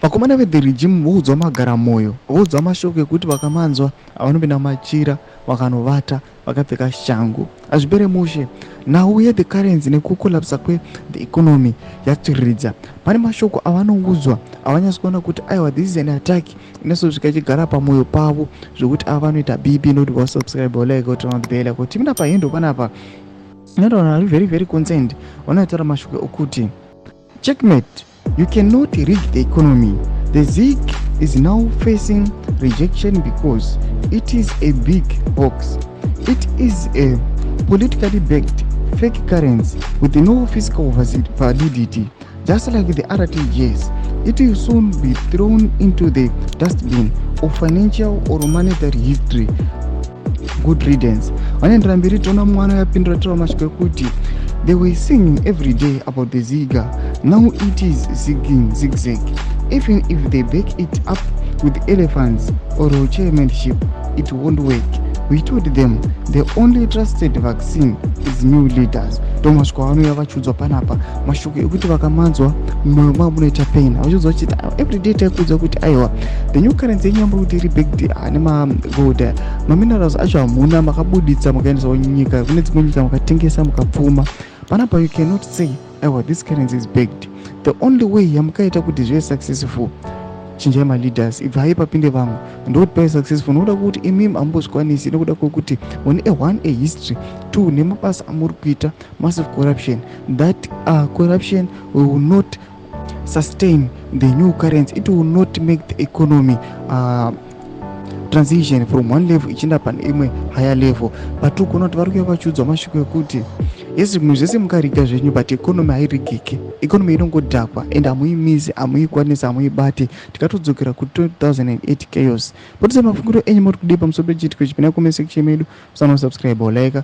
Vakomana vethe regime voudzwa magaramoyo, voudzwa mashoko ekuti vakamanzwa vanopinda machira vakanovata vakapfeka shangu. Hazvipere mushe. Nhau yethe currency nekukolapsa kwethe economy yatsviriridza. Pane mashoko avanoudzwa avanyatsi kuona kuti aiwa, this is an attack inososvika ichigara pamwoyo pavo zvokuti ava vanoita BP nokuti vasubscribe, like, turn on the bell kuti timina pahendo panapa. Inotaura vari very very concerned, vanotaura mashoko okuti, "Checkmate. You cannot rig the economy. The ZiG is now facing rejection because it is a big box. It is a politically backed fake currency with no fiscal validity. Just like the RTGS, it will soon be thrown into the dustbin of financial or monetary history. Good riddance." Vanoendera mberi, toona mwana yapindura taura mashoko ekuti, "They were singing every day about the ZiGA. Now it is zigging zigzag. Even if they back it up with elephants or chairmanship, it won't work. We told them the only trusted vaccine is new leaders." Ndo masviko avanouya vachiudzwa panapa, mashoko ekuti vakamanzwa mumwoyo mavo munoita pain. Vachiudzwa vachiti, "Everyday taikuudza kuti aiwa, the new currency yenyamba kuti iri backed nemagold, maminerals acho hamuna, makabuditsa mukaendesa kunyika kune dzimwe nyika, mukatengesa mukapfuma. Panapa you cannot say aiwa, this currency is backed. The only way yamukaita kuti zvive successful, chinjai maleaders, ibvai papinde vamwe, ndokuti pave successful, nokuda kwekuti imimi hamumbozvikwanisi, nekuda kwekuti mune a one, a history, two, nemabasa amuri kuita, massive corruption. That corruption will not sustain the new currency. It will not make the economy transition from one level ichienda pane imwe higher level." But tiri kuona kuti vari kuuya vachiudzwa mashoko ekuti yes, zvinhu zvese mukariga zvenyu, but economy hairigiki. Economy inongodhakwa and hamuimisi, hamuikwanisi, hamuibati. Tikatodzokera ku2008 chaos. Potise mafungiro enyu muri kudii pamusoro pechiitiko ichi? Pinai comment section medu, musanosubscribe, like.